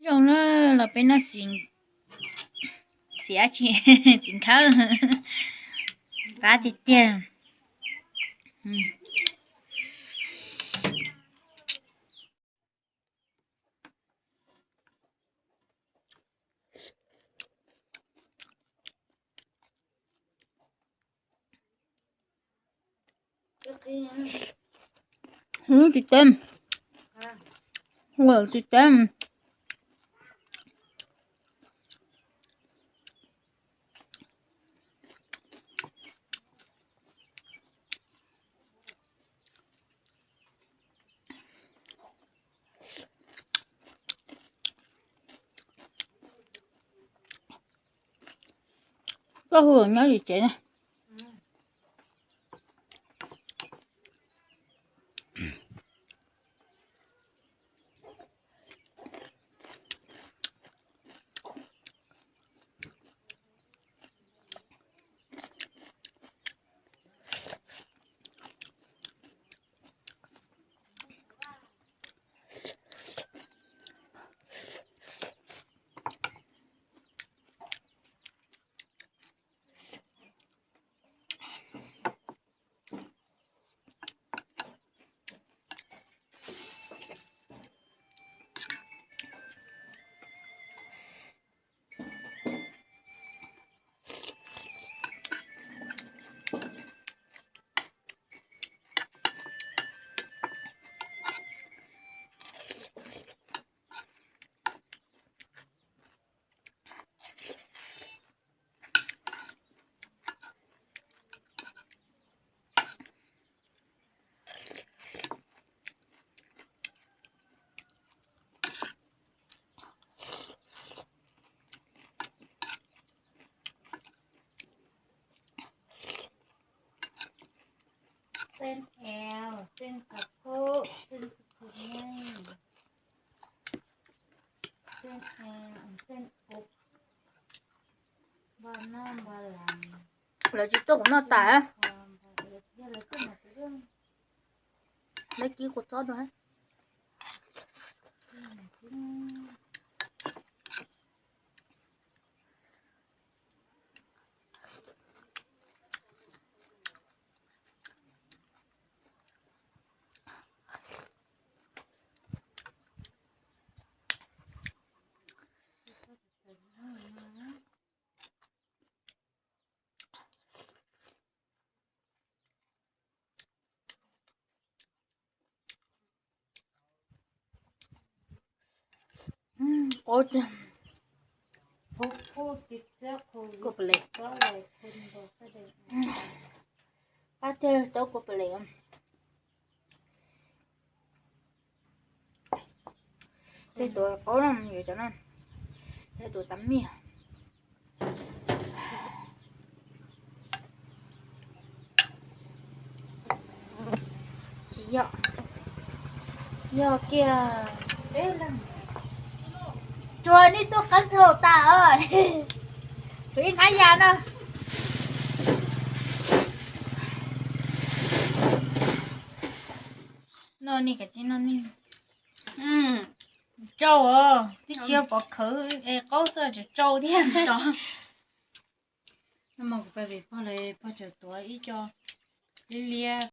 Zoo na, los peb noj xim, xim dab tsi, xim nthawb, qab tiag tiag. Tsis teb, tsis teb. Koj hu nyob tim tsev na. Xeeb ev, xeeb kab phob, xeeb kab phob nyej, xeeb ev, xeeb ub, npaj nab npaj las. Lawv tsis tuaj kuv noj tas. Lawv kib kuv txob dua. Qab tiag, tau kua pem les. Tej tus qaub no yuav cov no, tej tus tas miag. Tsis yog, yog kiag. Tsuag nej tuaj qab dhau tas os. Kuv ib nqaib yas no. Noj nej, kav tsij noj nej. Tsau os, twb tsis yog pov khawv es qaub xwb, tsau thiab. Nag hmo kuv pais vim pog lawv, pog tseem tuav ib co liab liab